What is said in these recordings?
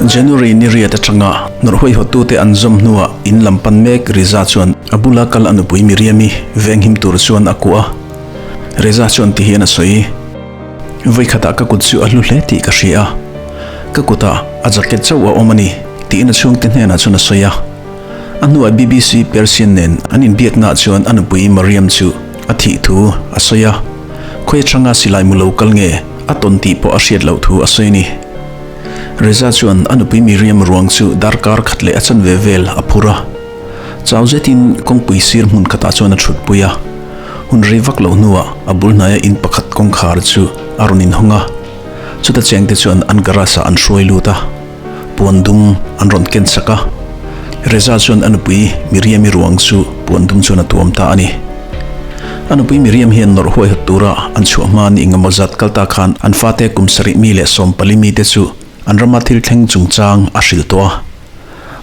January ni riat atanga nawrh huaihawttute an zawm hnuah in lam pan mek Reza chuan a bula kal a nupui Miriam-i venghim tur chuan a kuah a. Reza chuan ti hian a sawi, Vawikhatah ka kut chu a hlu hle tih ka hria a, ka kutah a jacket chauh a awm a ni, tiin a chhungte hnenah chuan a sawi a. A hnuah BBC Persian nen an inbiaknaah chuan a nupui Mariam chu a thih thu a sawi a, khawi atanga silai mu lo kal nge a tawn tih pawh a hriat loh thu a sawi a ni. Reza chuan a nupui Miriam ruang chu darkar khat leh a chanve vel a phur a. Chau zetin kawngpui sir hmun khatah chuan a thutpui a. Hun rei vak loh hnuah a bul hnaia in pakhat kawngkhar chu a rawn inhawng a. Chuta chengte chuan an garage ah an hruai lut a, puan dum an rawn ken sak a. Reza chuan a nupui Miriam-i ruang chu puan dum chuan a tuam ta a ni. A nupui Miriam hian nawrh huaihawt tura an chhuah hma ni engemaw zat kal ta khan an fate kum sarih mi leh sawmpali mite chu an rama thil thleng chungchang a hrilh tawh a.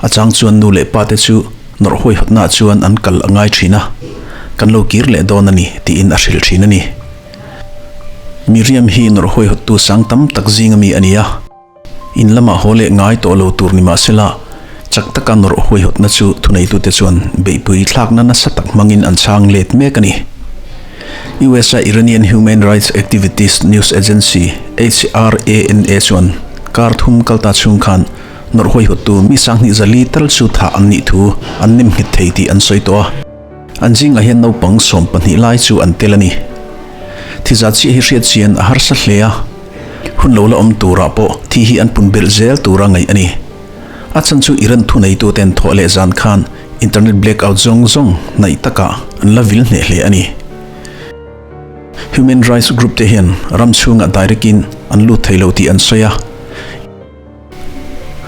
A chang chuan nu leh pate chu nawrh huaihawtnaah chuan an kal a ngai thin a, kan lo kir leh dawn a ni tiin a hrilh thin a ni. Miriam hi nawrh huaihawttu sang tam tak zinga mi a ni a. In lamah haw leh ngai tawh lo tur ni mahsela, chak taka nawrh huaihawtna chu thuneitute chuan beihpui thlakna nasa tak hmangin an chhang let mek a ni. US-a Iranian Human Rights Activities News Agency, HRANA, chuan kar thum kalta chhung khan nawrh huaihawttu mi sanghnih zali tal chu thah an nih thu an nem nghet thei tih an sawi tawh a. An zingah hian naupang 12 lai chu an tel a ni. Thizat chiah hi hriat chian a harsa hle a. Hun lo la awm turah pawh thi hi an pun belh zel tura ngaih a ni. A chhan chu Iran thuneituten thawh leh zan khan internet blackout zawng zawng hnaih takah an la vil hneh hle a ni. Human rights group te hian ram chhungah direct in an lut thei lo tih an sawi a.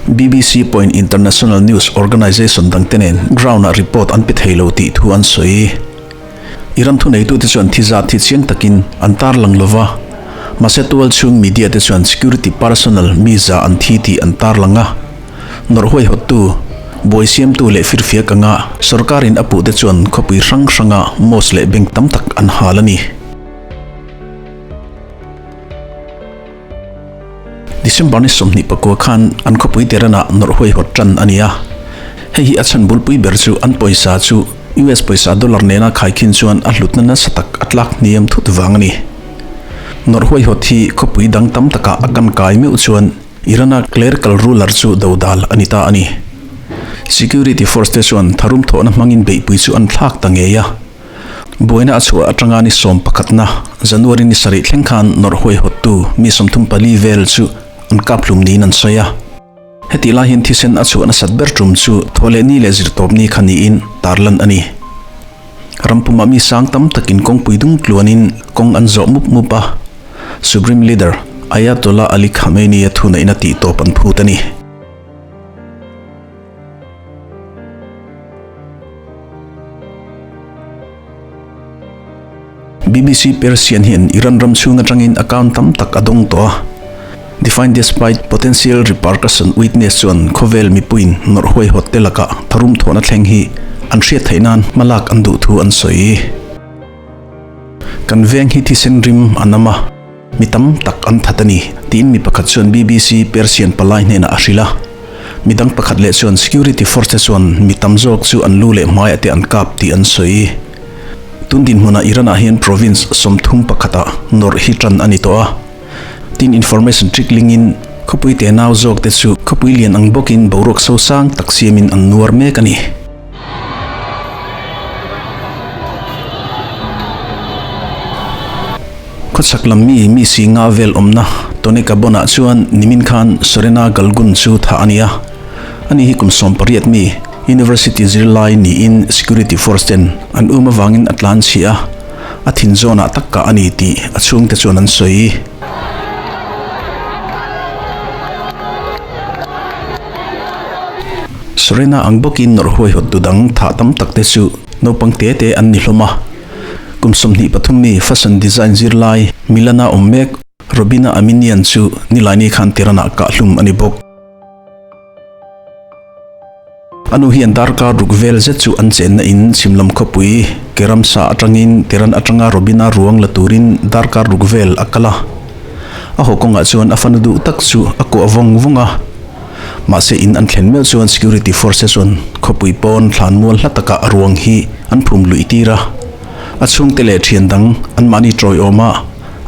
BBC pawhin international news organization dangte nen ground-ah report an pe thei lo tih thu an sawi. Iran thuneitute chuan thi zat hi chiang takin an tarlang lo va, mahse tual chhung media te chuan security personnel mi za an thi tih an tarlang a. Nawrh huaihawttu, buai siamtu leh firfiak anga sorkarin a puhte chuan khawpui hrang hranga mosque leh bank tam tak an hal a ni. December ni 29 khan an khawpui Tehran-ah nawrh huaihawt tan a ni a. Hei hi a chhan bulpui ber chu an pawisa chu US pawisa dollar nena khaikhin chuan a hlutna nasa tak a tlak hniam thut vang a ni. Nawrh huaihawt hi khawpui dang tam takah a kan kai meuh chuan Iran-a clerical ruler chu dodal a ni ta a ni. Security force te chuan tharum thawhna hmangin beihpui chu an thlak ta ngei a. Buaina a chhuah atanga ni sawm pakhatna, January ni sarih thleng khan nawrh huaihawttu mi 34 vel chu an kap hlum niin an sawi a. Hetih lai hian thisen a chhuah nasat ber tum chu thawhlehni leh zirtawpni kha niin tarlan a ni. Rampumah mi sang tam takin kawngpui dung tluanin kawng an zawh mup mup a, Supreme Leader Ayatollah Ali Khamenei-a thuneihna tihtawp an phut a ni. BBC Persian hian Iran ram chhung atangin account tam tak a dawng tawh a. Define despite potential repercussion witness chuan khawvel mipuiin nawrh huaihawt te lakah tharum thawhna thleng hi an hriat theih nan hmalak an duh thu an sawi. Kan veng hi thisen rim a nam a, mi tam tak an that a ni, tiin mi pakhat chuan BBC Persian palai hnenah a hrilh a. Midang pakhat leh chuan security force te chuan mi tam zawk chu an lu leh hmaiah te an kap tih an sawi. Tun dinhmunah Iran ah hian province 31 ah nawrh hi tan a ni tawh a. Tin information trickling in khawpui te nau zawk te chu khawpui lian ang bawkin boruak sosang tak siamin an nuar mek a ni. Khawchhak lam mi mi si nga vel awmna Tony Kabon-ah chuan nimin khan Sorena Galgun chu thah a ni a. Ani hi kum 18 mi University zirlai niin security force ten an um avangin a tlan chhiah a, a thin zawnah tak kah a ni tih a chhungte chuan an sawi. Sorena ang bawkin nawrh huaihawt tu dang thah tam tak te chu naupang te te an ni hlawm a. Kum 23 mi fashion design zirlai Milana awm mek Robina Aminian chu Nilaini khan Tehran-ah kah hlum a ni bawk. A nu hian darkar ruk vel zet chu an chenna in chhimlam khawpui Keramsa atangin Tehran atanga Robina ruang la turin darkar ruk vel a kal a. A haw kawngah chuan a fanu duh tak chu a kuah vawng vawng a. Mahse in an thlen meuh chuan security force te chuan khawpui pawn thlanmual hla takah a ruang hi an phum luih tir a. A chhungte leh thian dang anmahni tawiawm a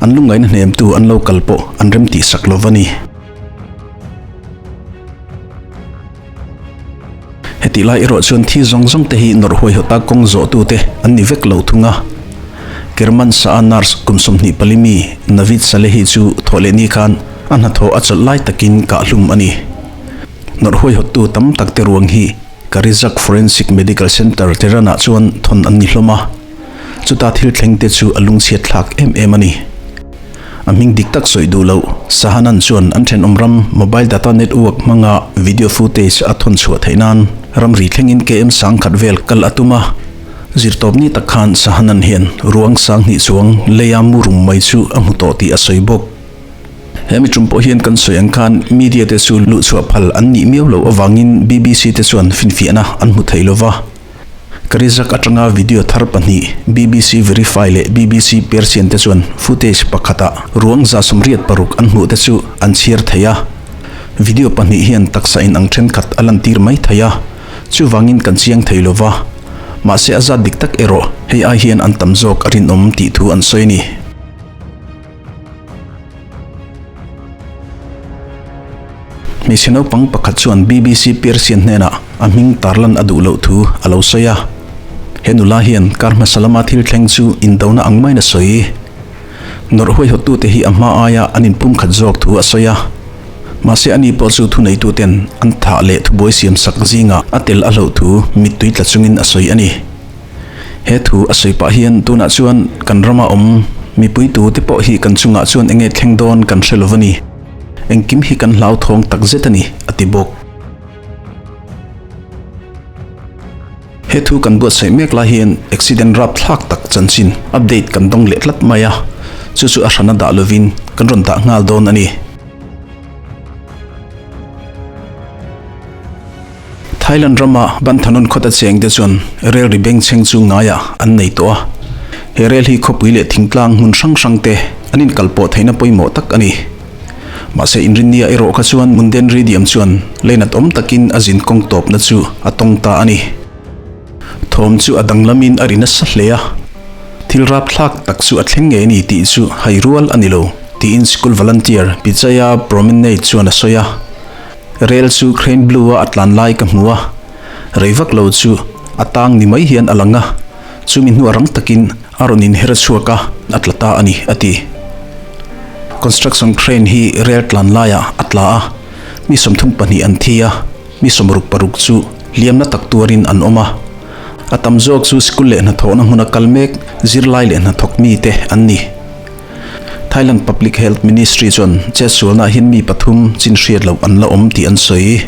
an lungngaihna hnemtu an lo kal pawh an remtih sak lo va ni. Hetih lai erawh chuan thi zawng zawng te hi nawrh huaihawta kawng zawhtute an ni vek lo thung a. Kermanshah-a nurse kum 24 mi Navid Salehi chu thawhlehni khan a hnathawh a chawlh lai takin kahhlum a ni. Nawrh huaihawttu tam tak te ruang hi Karizak Forensic Medical Center Tehran-ah chuan thawn an ni hlawm a. Chuta thil thleng te chu a lungchhiat thlak em em a ni. A hming dik tak sawi duh loh, Sahanan chuan an thenawm ram mobile data network hmanga video footage a thawn chhuah theih nan ramri thlengin KM sangkhat vel kal a tum a. Zirtawpni tak khan Sahanan hian ruang sanghnih chuang leia mu rum mai chu a hmu tawh tih a sawi bawk. He mi tum pawh hian kan sawi ang khan media te chu luhchhuah phal an nih miau loh avangin BBC te chuan finfiahna an hmu thei lova. Karizak atanga video thar pahnih BBC Verify leh BBC Persian te chuan footage pakhata ruang 86 an hmuh te chu an chhiar thei a. Video pahnih hian taksa inang thenkhat a lantir mai thei a, chuvangin kan chiang thei lo va. Mahse a zat dik tak erawh hei ai hian an tam zawk a rinawm tih thu an sawi a ni. Hmeichhe naupang pakhat chuan BBC Persian hnenah a hming tarlan a duh loh thu a lo sawi a. He nula hian kar hmasa lama thil thleng chu indona ang maiin a sawi. Nawrh huaihawttute hi a hma aia an inpumkhat zawk thu a sawi a. Mahse ani pawh chu thuneituten an thah leh thubuai siamsak zingah a tel a hlauh thu mittui tla chungin a sawi a ni. He thu a sawi pah hian tunah chuan kan rama awm mipui tu te pawh hi kan chungah chuan enge thleng dawn kan hre lo a ni. Engkim hi kan hlauthawng tak zet a ni, a ti bawk. He thu kan buatsaih mek lai hian accident rapthlak tak chanchin update kan dawng leh tlat mai a, chu chu a hrana dah lovin kan rawn dah nghal dawn a ni. Thailand rama Banthanon khawta chengte chuan rel ri bengchheng chu ngaiah an nei tawh a. He rel hi khawpui leh thingtlang hmun hrang hrangte an inkalpawh theihna pawimawh tak a ni. Mahse inrinnia erawh kha chuan Munden Ridiam chuan leinat awm takin a zin kawng tawpna chu a tawng ta a ni. Thawm chu a danglamin a ri nasa hle a, thil rapthlak tak chu a thleng ngei a ni tih chu hai rual a ni lo, tiin school volunteer Pichaya Promenade chuan a sawi a. Rel chu Crane Blue-a a tlan lai ka hmu a, rei vak lo chu a tang ni mai hian a lang a, chumi hnuah rang takin a rawn inher chhuak a, a tla ta a ni, a ti. Construction crane hi rel tlan laiah a tla a, mi 32 an thi a, mi 66 chu hliamna tak tuarin an awm a. A tam zawk chu sikul leh hnathawhna hmuna kal mek zirlai leh hnathawk mite an ni. Thailand Public Health Ministry chuan chetsualnaah hian mi pathum chin hriat loh an la awm tih an sawi.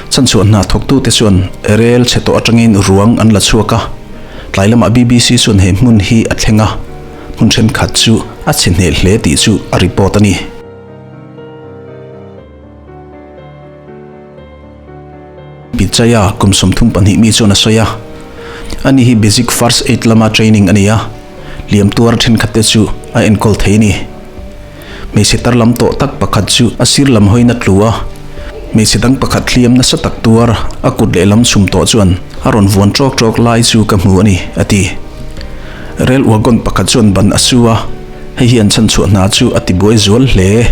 Chhanchhuah hna thawktute chuan rel chhe tawh atangin ruang an la chhuak a, tlai lamah BBC chuan he hmun hi a thleng a, hmun thenkhat chu a chhe hneh hle tih chu a report a ni. Pichaya kum 32 mi chuan a sawi a, ani hi Basic First Aid lama training a ni a, hliam tuar thenkhat te chu a enkawl thei a ni. Hmeichhe tar lam tawh tak pakhat chu a sir lam hawiin a tlu a, hmeichhe dang pakhat hliam nasa tak tuar a kut lehlam chhum tawh chuan a rawn vuan tawk tawk lai chu ka hmu a ni, a ti. Rel wagon pakhat chuan ban a su a, hei hian chhanchhuah hna chu a tibuai zual hle.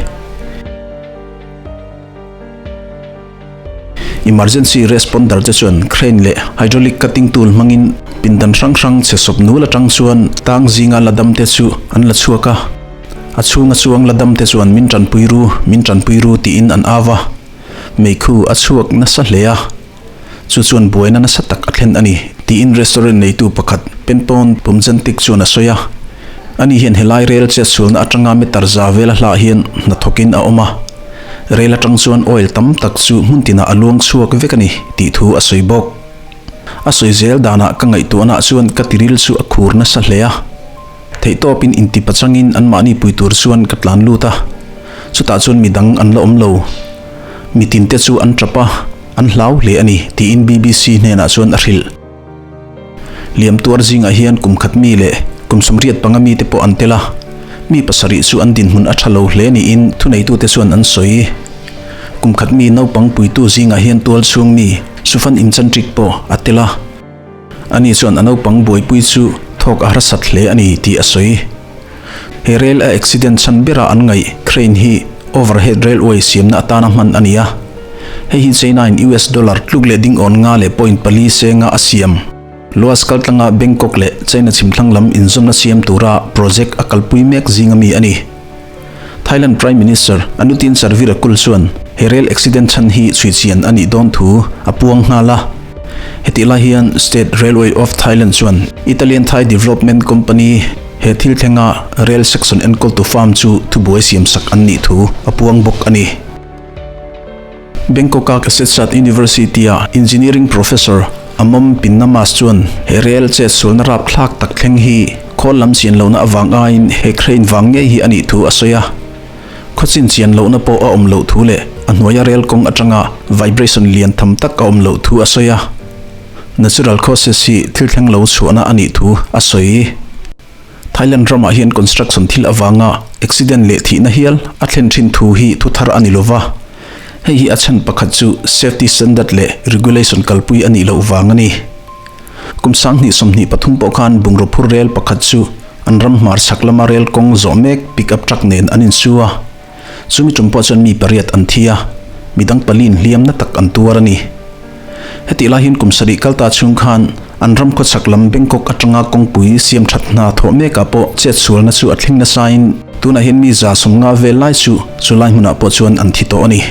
Emergency responder te chuan crane leh hydraulic cutting tool hmangin pindan hrang hrang chhe sawp nul atang chuan tang zinga la dam te chu an la chhuak a. A chhunga chuang la dam te chuan min tanpui ru, min tanpui ru tiin an au a. Meikhu a chhuak nasa hle a. Chu chuan buaina nasa tak a thlen a ni, tiin restaurant neitu pakhat Penpawn Pumjantik chuan a sawi a. Ani hian helai rel chetsualna atanga meter za vela hlah hian hnathawkin a awm a. Rel atang chuan oil tam tak chu hmun tinah a luang chhuak vek a ni, tih thu a sawi bawk. A sawi zel danah ka ngaihtuahnaah chuan ka tiril chu a khur nasa hle a. Theihtawpin inti pachangin anmahni pui tur chuan ka tlan lut a, chutah chuan midang an la awm lo. Mitinte chu an tap a, an hlau hle a ni, tiin BBC hnenah chuan a hrilh. Liam tuar zingah hian kum khat mi leh kum 85 mite pawh an tel a, mi pasarih chu an dinhmun a tha lo hle niin thuneitute chuan an sawi. Kum khat mi naupang puitu zingah hian tual chhung mi Sufan Inchantric pawh a tel a. Ani chuan a naupang buaipui chu thawk a harsat hle a ni tih a sawi. He rail a accident chhan bera an ngaih crane hi overhead railway siamna atana hman a ni a. Hei hi China in US dollar tluk leh ding awn nga leh point pali senga a siam. Luas kaltlanga Bangkok leh China chhimthlang lam inzawmna siam tura project a kalpui mek zinga mi a ni. Thailand Prime Minister Anutin Charnvirakul chuan he rail accident chhan hi chhuichian a nih dawn thu a puang nghal a. Hetih lai hian State Railway of Thailand chuan Italian Thai Development Company he thil thlenga rail section enkawltu firm chu thubuai siamsak an nih thu a puang bawk a ni. Bangkok-a Kasetsart University-a engineering professor Amom Pinnamas chuan he rel chetsualna rapthlak tak thleng hi khawl lam chian lohna avang aiin he crane vang ngei hi a nih thu a sawi a. Khawchin chian lohna pawh a awm loh thu leh a hnuaia rel kawng atanga vibration lian tham tak a awm loh thu a sawi a. Natural causes hi thil thleng lo chhuahna a nih thu a sawi. Thailand ramah hian construction thil avanga accident leh thihna hial a thlen thin thu hi thu thar a ni lova. Hei hi a chhan pakhat chu safety standard leh regulation kalpui a nih loh vang a ni. Kum 2023 pawh khan bungraw phur rel pakhat chu an ram hmar chhak lama rel kawng zawh mek pickup truck nen an insu a. Chumi tum pawh chuan mi pariat an thi a, midang paliin hliamna tak an tuar a ni. Hetih lai hian kum sarih kal ta chhung khan an ram khawchhak lam Bangkok atanga kawngpui siam that hna thawh mekah pawh chetsualna chu a thleng nasain tunah hian mi 150 vel lai chu chulai hmunah pawh chuan an thi tawh a ni.